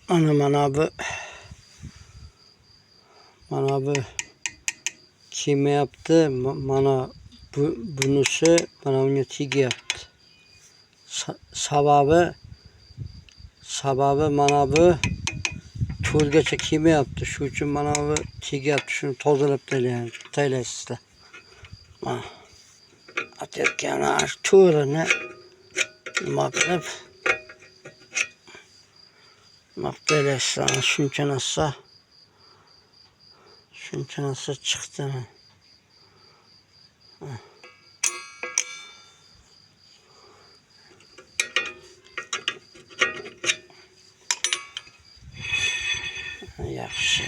Mana mana bu kelmayapti. Mana bu, bunisi mana bunga tegyapti. Sababi mana bu to'rgacha kelmayapti. Shu uchun mana bu tegyapti. Shuni tozalab tashlaysizlar. Mana otvertkani to'rini nima qilib, nima qilib tashlaysizlar. Ana shuncha narsa chiqdi. Ha. Yaxshi.